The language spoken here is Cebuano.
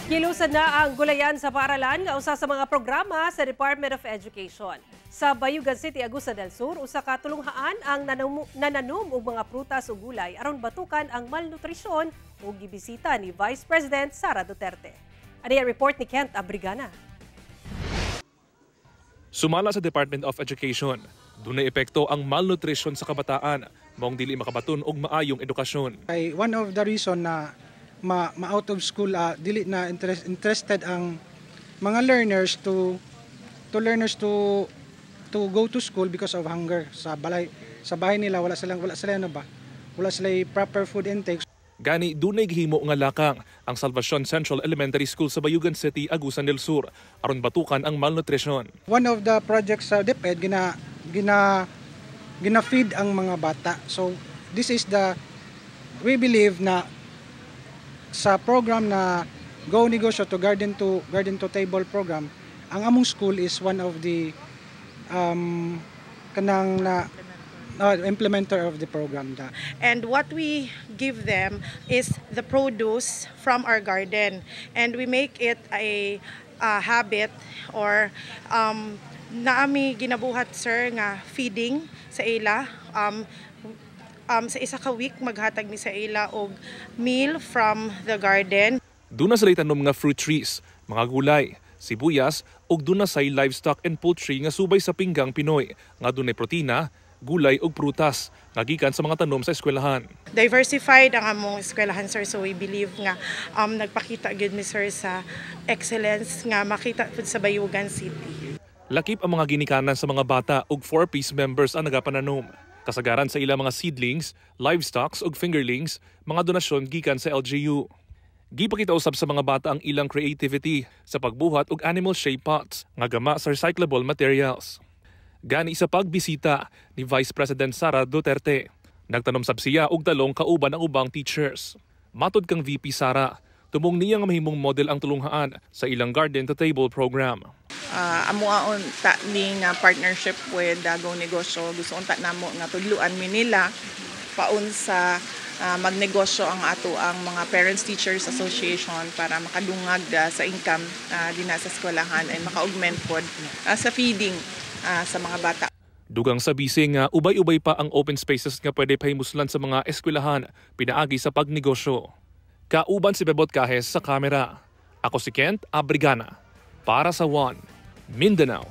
Kilusan na ang gulayan sa paaralan nga usa sa mga programa sa Department of Education. Sa Bayugan City, Agusan del Sur, usa ka tulunghaan ang nananom og mga prutas ug gulay aron batukan ang malnutrisyon ug gibisita ni Vice President Sara Duterte. Ani ang report ni Kent Abrigana. Sumala sa Department of Education, dunay epekto ang malnutrition sa kabataan, maong dili makabaton og maayong edukasyon. Kay one of the reason na ma out of school, dili na interested ang mga learners to go to school because of hunger sa balay, sa bahay nila. Wala sila, ano ba, wala sila proper food intake. Gani dunay gihimo nga lakang ang Salvacion Central Elementary School sa Bayugan City, Agusan del Sur aron batukan ang malnutrition. One of the projects sa DepEd, gina gina gina feed ang mga bata. So this is the we believe na sa program na Go Negosyo to Garden to Table program, ang among school is one of the kanang na implementer of the program da. And what we give them is the produce from our garden. And we make it a habit or naami ginabuhat, sir, nga feeding sa ila. Sa isa ka week, maghatag mi sa ila og meal from the garden. Duna sila tanom nga fruit trees, mga gulay, sibuyas ug duna say livestock and poultry nga subay sa Pinggang Pinoy nga dunay protina, gulay ug prutas nga gikan sa mga tanom sa eskwelahan. Diversified ang among eskwelahan, sir, so we believe nga nagpakita gyud mi, sir, sa excellence nga makita pud sa Bayugan City. Lakip ang mga ginikanan sa mga bata ug 4Ps members ang nagapananom. Kasagaran sa ilang mga seedlings, livestocks ug fingerlings, mga donasyon gikan sa LGU. Gipakita usab sa mga bata ang ilang creativity sa pagbuhat og animal shaped pots nga gama sa recyclable materials. Gani sa pagbisita ni Vice President Sara Duterte, nagtanom sab siya og talong kauban ang ubang teachers. Matod kang VP Sara, tumong niya nga mahimong model ang tulunghaan sa ilang Garden to Table program. Amo aon ta ni nga partnership with Go Negosyo, gusto unta namo nga tudluan mi nila paunsa magnegosyo ang ato ang mga Parents Teachers Association para makadungag sa income dinha sa eskwelahan and maka-augment pod sa feeding sa mga bata. Dugang sa bise nga ubay-ubay pa ang open spaces nga pwede pahimuslan sa mga eskwelahan pinaagi sa pagnegosyo. Kauban si Bebot Cajes sa kamera. Ako si Kent Abrigana. Para sa One, Mindanao.